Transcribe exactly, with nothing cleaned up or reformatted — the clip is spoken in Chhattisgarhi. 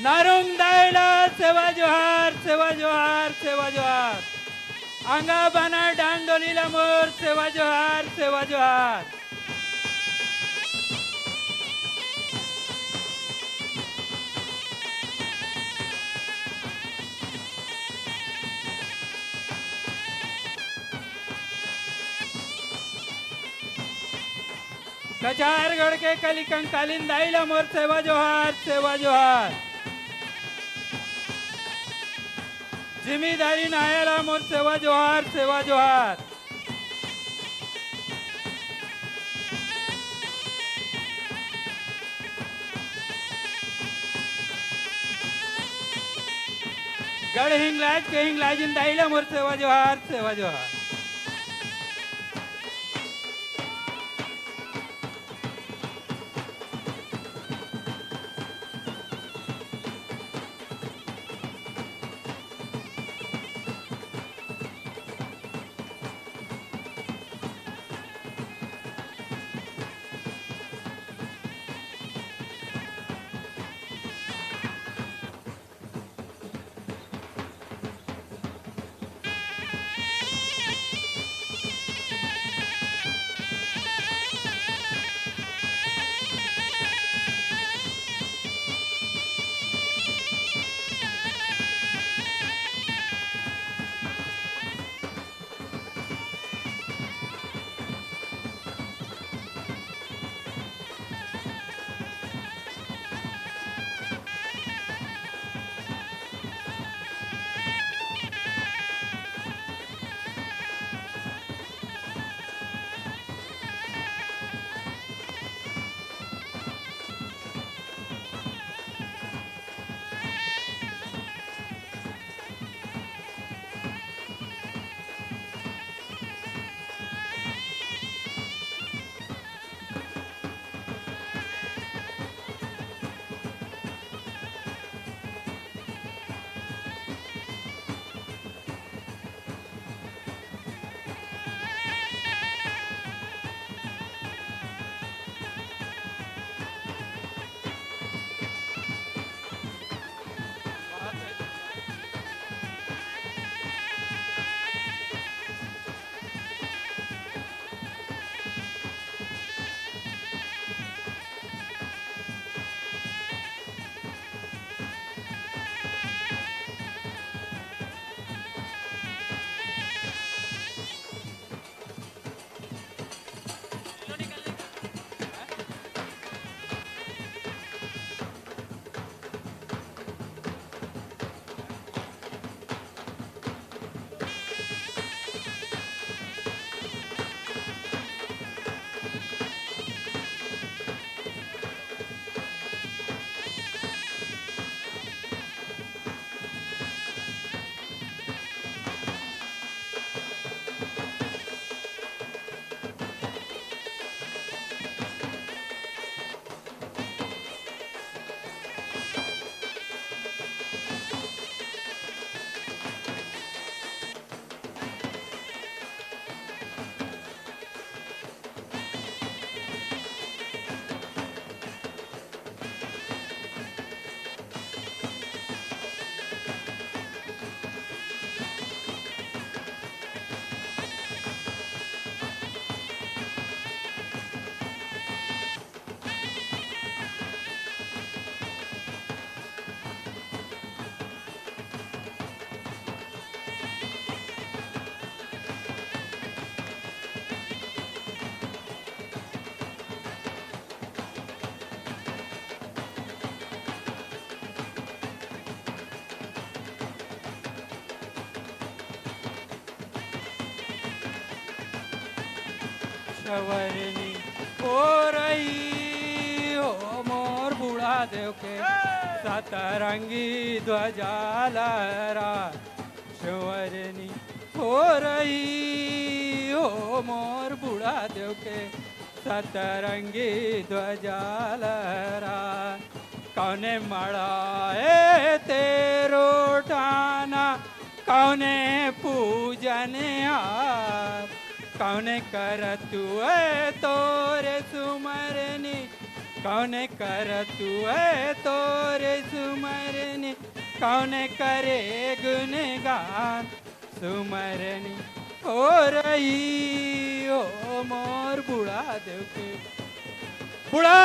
नारुंग दाई ला सेवा जोहार, सेवा जोहार, सेवा जोहार। आंगा बना डांडोली ला मोर सेवा जोहार, सेवा जोहार। कचारगढ़ के कली कंकालिन दाई ला मोर सेवा जोहार, सेवा जोहार। जिम्मेदारी नाया ला मोर सेवा जोहार, सेवा जोहार। गढ़ हिंगलाज के हिंगलाजिन दाई ला मोर सेवा जोहार, सेवा जोहार। सवरनी हो रही हो मोर बूढ़ा देव के सतरंगी ध्वजा लहरा। सवरनी हो रही हो मोर बूढ़ा देव के सतरंगी ध्वजा लहरा। कौने मड़ाए तेरो ठाना, कौने पूजन हार, कौने करतुए तोरे सुमरनी, कौन करत हुए तोरे सुमरनी, कौन करे गुणगान। सुमरनी हो रही हो मोर बुढ़ा देव के, बुढ़ा